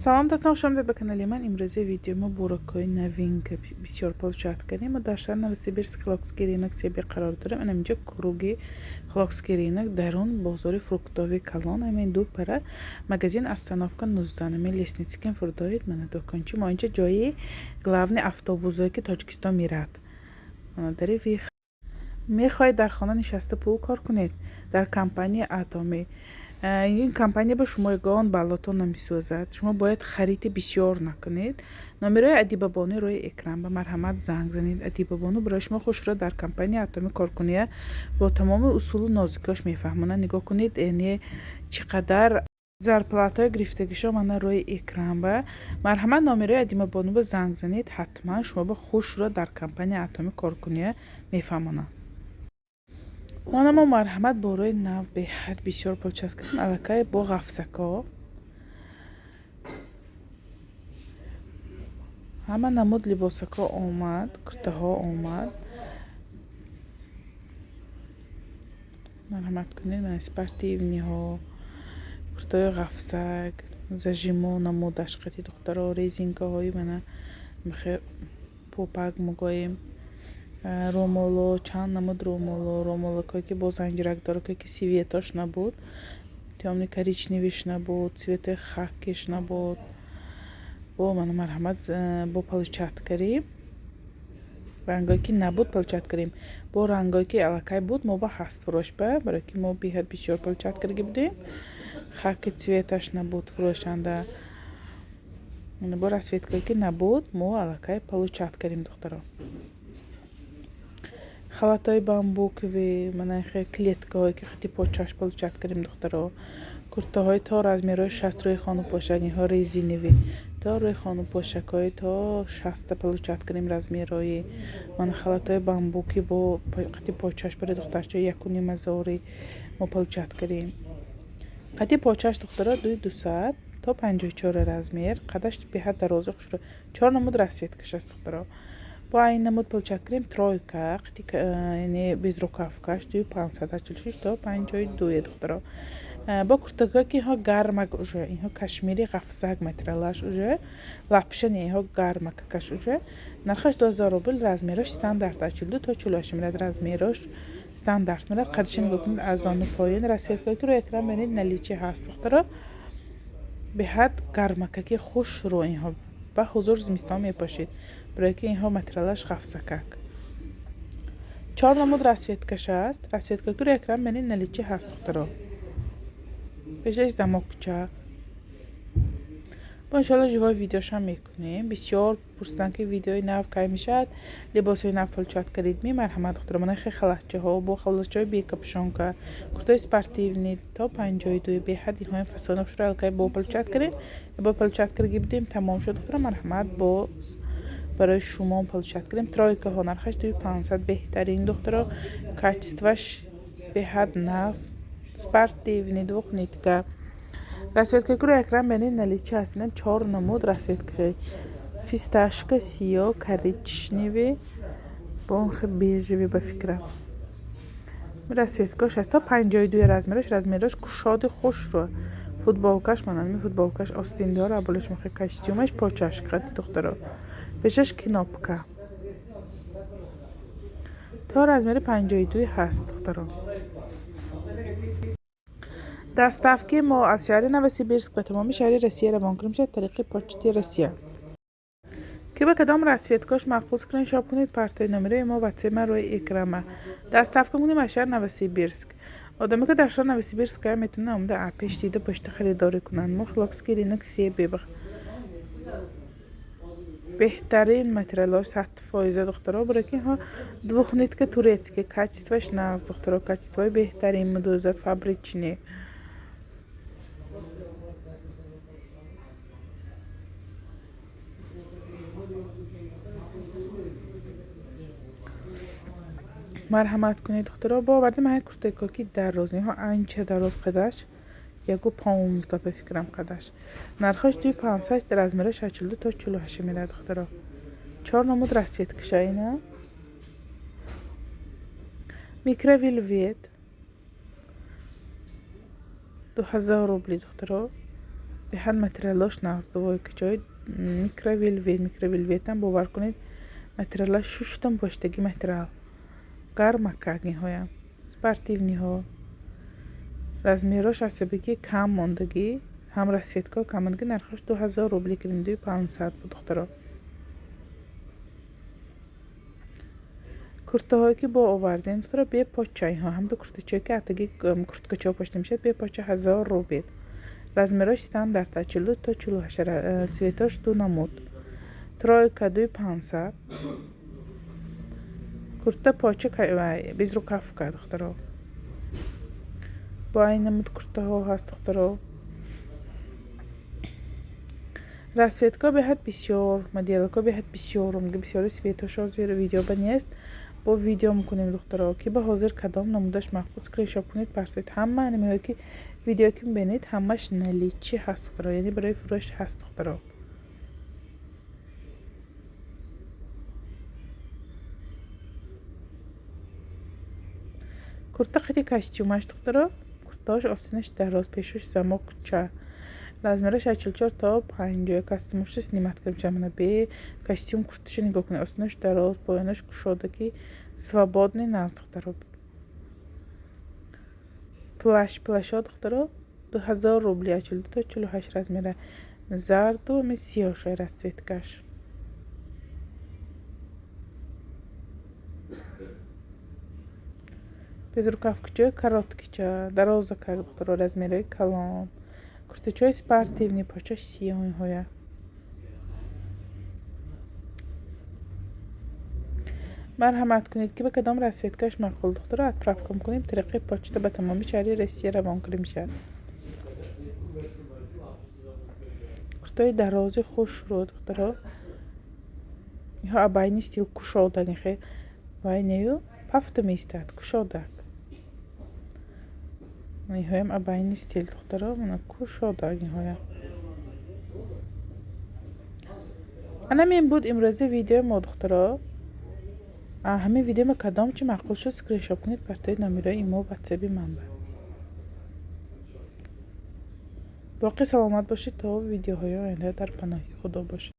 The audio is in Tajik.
Салом дӯстон, хуш омадед ба канали ман. Имрӯзи видеои мо буракҳои новинка бисёр получать кардем. Мо дар шаҳри Новосибирск, Хилокский рынок себе қарор дорем. Ана инҷо круги Хилокский рынок, дарун бозори фруктовый калон, ҳамин ду пара магазин, остановка 19, ҳамин лестница кем фурдоид, мана дукончи мо. Инҷа ҷои главный автобусое, ки Тоҷикистон мерад. Мана дари мехоҳед дар хона нишаста пул кор кунед дар компанияи Атомӣ. Ин компания ба шумо ягон баллотон намесӯзад. Шумо бояд хариди бисёр накунед. Номерои Адибабону рӯи экран, ба марҳамат занг занед. Адибабону барои шумо хушро дар компанияи Атомӣ коркуния бо тамоми усулу нозикиҳош мефаҳмонад. Нигоҳ кунед, яъне чӣ қадар зарплатаҳои гирифтагишо мана рӯи экран. Ба марҳамат номерои Адимабону ба занг занед, ҳатман шумо ба хушро дар компанияи Атомӣ коркуния мефаҳмонад. Мана мо, марҳамат, борои нав беҳад бисёр получать кардем, аллакай бо ғафсако. Ҳама намуд либосако омад, куртаҳо омад. Марҳамат кунед, мана спортивныйҳо, куртаҳои ғафсак, зажимо намудаш қати духтаро, резинкаҳои мана пупак мегӯем, ромоло, чанд намуд ромоло, ромолокое, ки бо занҷирак дорад, ки цветош набуд, тёмный коричневыйш набуд, цветои хакиш набуд. Бо мана, марҳамат, бо получать кардем. Рангое, ки набуд, получать кардем. Бо рангое, ки аллакай буд, мо ба ҳаст фурӯшба, барое ки мо беҳад бисёр получать карда будем. Хаки цветаш набуд фурӯшанда. Бо расцветкое, ки набуд, мо аллакай получать кардем, духтаро. Халатҳои бамбуковый, мана хе клеткаҳое, ки хати почаш получать кардем, духтаро. Куртаҳои то размерҳои 60 рӯи хонупошак, инҳо резиновый, то рӯи хонупошакҳои то 60-та получать кардем размерҳои. Мана халатҳои бамбуки бо қати почаш барои духтарча 1,5 ҳазори мо получать кардем. Қати почаш, духтаро, дуи дусад то 54 размер, қадаш беҳад дарозу хушрӯ. Чор намуд расцветкаш аст, духтаро. Бо айн намуд получать кардем тройка, яъне безрукавкаш дуи пансад, 46 то 52, духтаро. Бо куртакҳое, ки инҳо гармак уже, инҳо кашмири ғафсак, материалаш уже лапша не, инҳо гармакакаш уже. Нархаш 2000 рубл, размерош стандарт 42 то 48 мерад, размерош стандарт мерад. Қадиша нигоҳ кунед, аз зону поён расцветкое, ки рӯи экран бинед, наличие ҳаст, духтаро. Беҳад гармакаки хушрӯ инҳо, ба ҳузур зимистон мепошед, барое ки инҳо материалаш ғафсакак. Чор намуд расцветкаш аст. Расцветкое, ки рӯи экран бинед, наличие ҳаст, духтаро. Пешаш замокча. Бо иншоалло живой видеошам мекунем. Бисёр пурсиданд, ки видеои нав кай мешавад, либосҳои нав получать кардед ми? Марҳамат, духтаро, мана хе халатчаҳо, бо халатчаҳои бе капюшонка, куртаҳои спортивный то 52, беҳад инҳоям фасони хушро аллакай бо получать кардем, бо получать кардаги будем, тамом шуд, духтаро. Марҳамат, боз барои шумо получать кардем. Тройкаҳо нархаш дуи пансад, беҳтарин, духтаро, качествоаш беҳад нағз, спортивный, двухнитка. Расцветкаи ки рӯи экран бинед, наличие ҳаст. Инам чор намуд расцветкашай: фисташка, сиёҳ, коричневый, бо он хе бежевый ба фикрам. Расцветкаош аст то 52 размерош, размерош кушоди хушрӯ. Футболкаш, мана ҳамин футболкаш остин дора, болош мехе костюмаш почаш қати, духтаро. Пешаш кнопка. То размери 52 ҳаст, духтаро. Доставки мо аз шаҳри Новосибирск ба тамоми шаҳри Россия равон карда мешавад тариқи Почти Россия. Ки ба кадом расцветкаош маъқул, скриншот кунед, партои номерои мо ватсапи ман рӯи экрана. Доставка мекунем аз шаҳри Новосибирск. Одаме, ки дар шаҳри Новосибирск метавонанд омада пеш дида пошта харидорӣ кунанд. Мо Хилокский рынок себе, беҳтарин материалҳо, 100%, духтаро, барое ки инҳо двухнитка турецкий, качествоаш нағз, духтаро, качествои беҳтарин, медуза фабричный. Марҳамат кунед, духтаро. Бо овардем ҳамин куртакҳо, ки дароз, инҳо анча дароз, қадаш 1,15 ба фикрам қадаш. Нархаш дуи пансад, размерош 42 то 48 мерад, духтаро. Чор намуд расцветкаша ина. Микровельвет 2000 рубли, духтаро. Беҳад материалош нағз, двойкачаҳои микровелвет. Микровелветам, бовар кунед, материалаш шуштам поштаги материал. Гармакак ниҳоям. Спортивныйҳо. Размерош асабиги кам мондагӣ, ҳам расцветкаҳо кам мондагӣ, нархаш 2000 рубли кардем, 2500 буд, духтаро. Куртаҳое ки бо овардем, духтаро, бепоча инҳо, ҳамду куртачое ки атаги курткачаҳо пошида мешавад, бепоча 1000 рубл. Размерош стандарт аз 42 то 48, цветош ду намуд. Тройка 2500. Курта поча безрукавка, духтаро. Бо айн намуд куртаҳо ҳаст, духтаро. Расцветкаҳо беҳад бисёр, моделакҳо беҳад бисёр, бисёри цветошо зери видео ба нест. Бо видео мекунем, духтаро, ки ба ҳозир кадом намудаш мақбул, скриншот кунед, партоед. Ҳама анимеҳое ки видео ки мебинед, ҳамаш наличии ҳаст, духтаро, яъне барои фурӯш ҳаст, духтаро. Курта қити костюмаш, духтаро, куртаҳош остинаш дароз, пешош замокча. Размераш аз 44 то 50. Костюмошро снимать кардем. Мана бе костюм курташа нигоҳ кунед. Остинаш дароз, поёнаш кушода, ки свободный нағз, духтаро. Плащ, плащҳо, духтаро, 2000 рубли, аз 42 то 48 размера. Зарду ами сиёҳшои расцветкаш. Безрукавкачаҳои короткийча, дарозакак, духтаро, размерои калон. Куртачаҳои спортивный, почаш сиёҳ инҳоя. Марҳамат кунед, ки ба кадом расцветкаш маъқул, духтаро, отправка мекунем тариқи почта, ба тамоми шаҳри Россия равон карда мешавад. Куртаҳои дарози хушрӯ, духтаро. Инҳо абайни стил кушода, нихе вай нею пафта меистад, кушодак. Инҳоям абайни стил, духтаро, мана кушода инҳоям. Анамин буд имрӯзи видеои мо, духтаро. Ҳамин видео ма кадом чи маъқул шуд, скриншот кунед, партоед номерои имо, ватсаби ман ба. Боқӣ саломат бошед, то видеоҳои оянда дар паноҳи Худо бошед.